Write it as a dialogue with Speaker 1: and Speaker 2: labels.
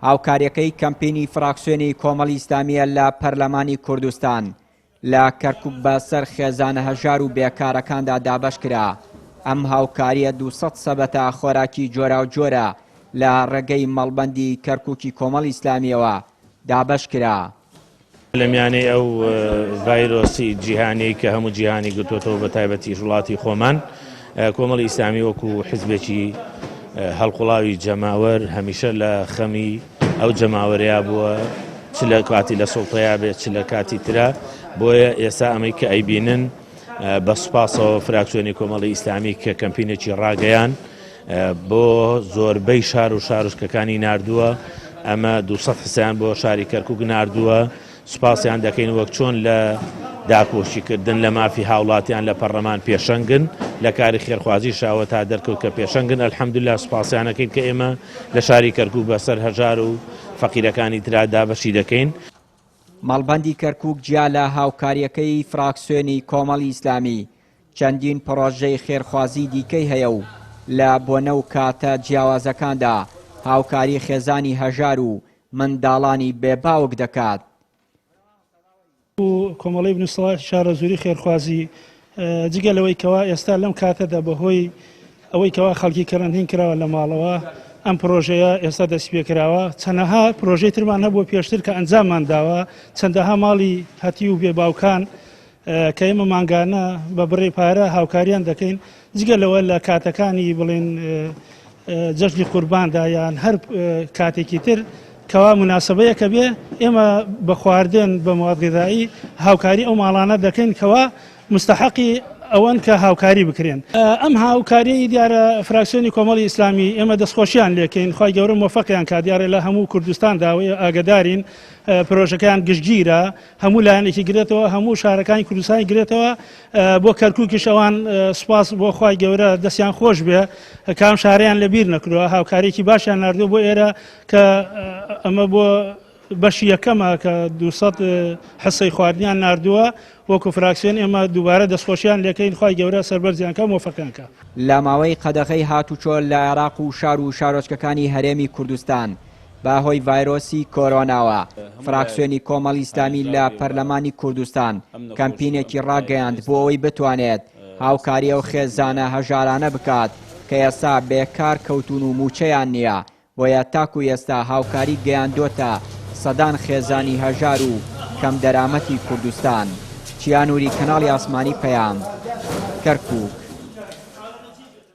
Speaker 1: هاوکارییەکەی کەمپینی فراکسیۆنی کۆمەڵی ئیسلامییە لە پەرلەمانی کوردستان لە کەرکوک بە سەر خێزانە هەژار و بێکارەکاندا دابەش کرا. ئەم هاوکارییە 200 سەبەتە خۆراکی جۆراوجۆرە لە ڕێگەی مەڵبەندی کەرکوکی کۆمەڵی ئیسلامییەوە دابەش کرا.
Speaker 2: لە میانەی ئەو ڤایرۆسی جیهانیەی کە هەموو جیهانی گرتوتەوە بە تایبەتیش وڵاتی خۆمان کۆمەڵی ئیسلامی وەکو حزبێکی هەڵقوڵاوی جەماوەر هەمیشە لە خەمی ئەو جەماوەرەیا بووە چ لە کاتی لە سوڵتەیا بێت چ لە کاتی ترا بۆیە ئێستا ئەمەی کە ئەیبینن بە سوپاسەوە فراکسیۆنی کۆمەڵی ئیسلامی کە کەمپینێکی ڕاگەیان بۆ زۆربەی شار و شارۆچکەکانی ناردووە، ئەمە 200 حسیان بۆ شاری کەرکک ناردووە، سوپاسیان دەکەین وەک چۆن لە داکۆکیکردن لە مافی هاوڵاتیان لە پەرلەمان پێشەنگن لە کاری خێرخوازی شاوە تا دەرکەوت کە پێشەنگن الحمدلله سوپاسیانەکەین کە ئێمە لە شاری کەرکک بەسەر هەژار و فەقیرەکانی ترا دابەشی دەکەین.
Speaker 1: مەڵبەندی کەرکوک جیا لە هاوکارییەکەی فراکسیۆنی کۆمەڵی ئیسلامی، چەندین پڕۆژەی خێرخوازیی دیکەی هەیە و لە بۆنە و کاتە جیاوازەکاندا هاوکاری خێزانی هەژار و منداڵانی بێ باوک دەکات.
Speaker 3: کۆمەڵەی بن سڵاح شارەزووری خێرخوازی جگە لەوەی کەوا ئێستا لەم کاتەدا بەهۆی ئەوەی کەوا خەڵکی کەرەنتین کراوە لە ماڵەوە ئەم پرۆژەیە ئێستا دەست پێکراوە چەنەها پرۆژەی ترمان هەبووە پێشتر کە ئەنجاممان داوە چەندەها ماڵی هەتی و بێ باوکان کە ئێمە مانگانە بە بڕی پارە هاوکاریان دەکەین جگە لەوە لە کاتەکانی بڵێن جەژنی قورباندا یان هەر کاتێکی تر کەوا مناسبەیەکە بێ ئێمە بە خواردن بە مواد غذایی هاوکاری ئەو ماڵانە دەکەین کەوا مستحقی ئەوەن کە هاوکاری بکرێن. ئەم هاوکاریەی دیارە فراکسیۆنی کۆمەڵی ئیسلامی ئێمە دەستخۆشیان لێکەین خوای گەورە مۆفەقیان کا دیارە لە هەموو کوردستاندا ئاگدارین پرۆژەکەیان گشتگیرە هەموو لایەنێکی گرێتەوە هەموو شارەکانی کوردستانی گرێتەوە بۆ کەرکووکیش ئەوان سوپاس بۆ خوای گەورە دەستیان خۆش بێ کام شاریان لەبیر نەکردووە هاوکاریکی باشیان نردووە بۆ ئێرە کە ئەمە بۆ بەشی یەکەمە کە 200 حسەی خواردنیان نردووە وەکو فراکسیۆن ئێمە دووبارە دەستخۆشیان لێکەین خوای گەورە سەربەرزیان کە مۆفەقیان کە.
Speaker 1: لە ماوەی قەدەغەی هاتوچۆ لە عێراق و شار و شارۆچکەکانی هەرێمی کوردستان بە هۆی ڤایرۆسی کۆرۆناوە، فراکسیۆنی کۆمەڵی ئیسلامی لە پەرلەمانی کوردستان کەمپینێکی ڕاگەیاند بۆ ئەوەی بتوانێت هاوکاری ئەو خێزانە هەژارانە بکات کە ئێستا بێکار کەوتوون و مووچەیان نییە، بۆیە تاکو ئێستا هاوکاری گەیاندۆتە سەدان خێزانی هەژار و کەمدەرامەتی کوردستان. چیا نوری کەناڵی ئاسمانی پەیام، کەرکوک.